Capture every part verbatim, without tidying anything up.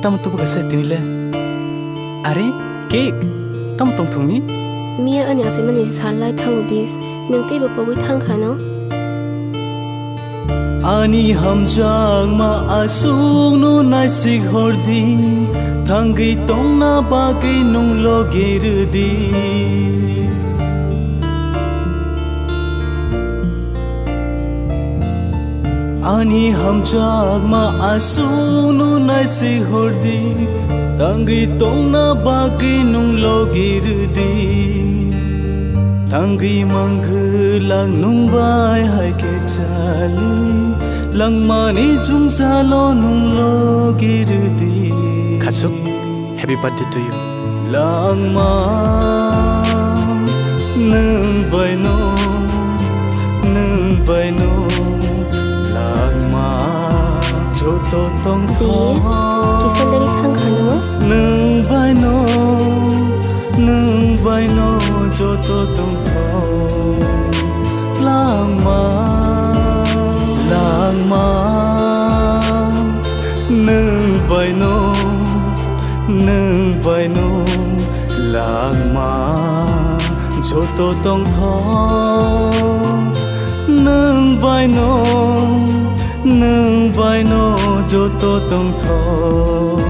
Tamo tubu kaisa tini le? Are, cake, tamo tongthokni? Miya ani achaimani sal lai thango bis, nwng teibo pogwi thang kha no? Ani hamjakma aswkno naisik hordi, thangwi tongna bagwi nwng logi rwdi. Ani hamjakma aswkno naisik hordi, thangwi tongna bagwi nwng logi rwdi. Thangwi mangwlak nwng bai hai khe chali, langmani jwngjalo nwng logi rwdi. Khachuk, happy birthday to you. Langma, nwng baino, nwng baino, langma joto tongthok. Yes, kisa deri thang kha no? Nwng baino, nwng baino joto tongthok. Langma, langma, nwng baino, nwng baino langma joto tongthok. Nwng baino, nwng baino joto tongthok.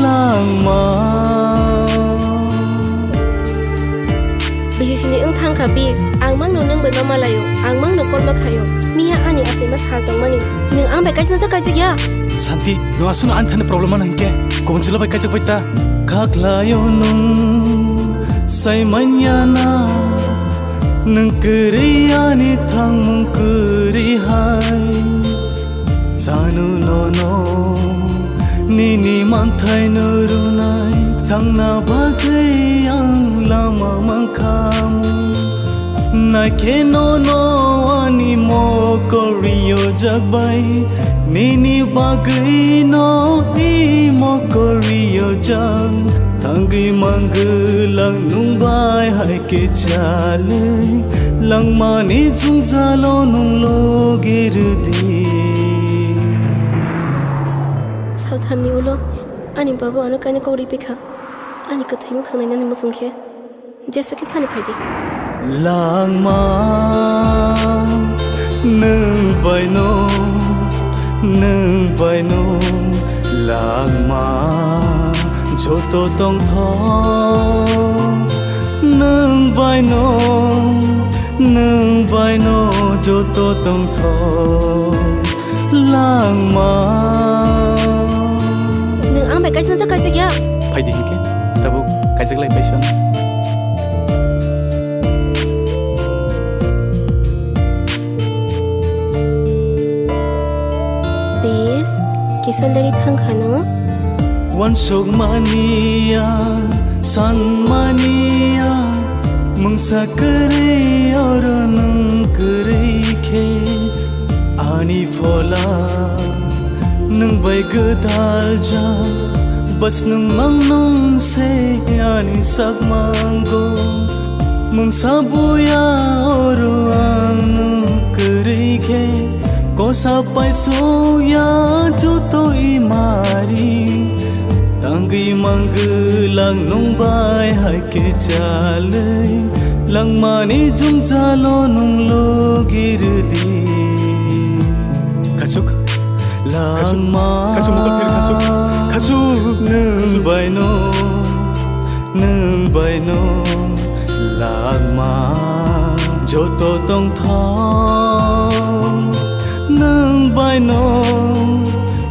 Langma. Bisi sini wng thang kha bis, ang mangno nwng bai ma malaio, ang mangno kolma khaio. Miya ani achaima sal tongmani, nwng ang bai kaisa ta kaijak ya. Santi, nwng aswkno ani thani problem mano hinkhe, kubun chwla bai kaijak bai ta. Khaklaio nwng sai manya na, nwng kwrwi ani thangmung kwrwi hai. Sanu nono nini manthai no rwnai, thangna bagwi ang lama mankhamu. Naikhe nono ani mokol riyojak bai, nini bagwi no i mokol riyojak. Thangwi mangwlak nwng bai hai khe chalwi, langmani jwngjalo nwng logi rwdi. Salthamni ulo ani baba ano kainwi kok ripikha, ani kwthwi mwkhang nainani muchung khe. Jesa khe phano phai di. Langma, nwng baino, nwng baino, langma joto tongthok. Nwng baino, nwng baino joto tongthok. Langma. Nwng ang bai kaisa ta kaijak ya. Phai di hinkhe, tabuk kaijak lai paisa. Bes, kisa deri thang kha no? Wansuk mania, san mania, mungsa kwrwi oro nwng kwrwi khe. Ani phola nwng bai gwdal ja, bas nwng mang nwng se ani sak mango. Mungsa buya oro ang nwng kwrwi khe, kosa paisok ya joto imari. Tangwi mangwlak nwng bai hai khe chalwi, langmani jwngjalo nwng logi rwdi. Khachuk. Khachuk. Langma. Khachuk, mokol phir khachuk. Khachuk. Nwng baino, nwng baino, langma joto tongthok. Nwng baino,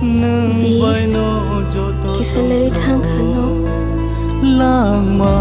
nwng baino joto tongthok. Kisa leri thang kha no? Langma.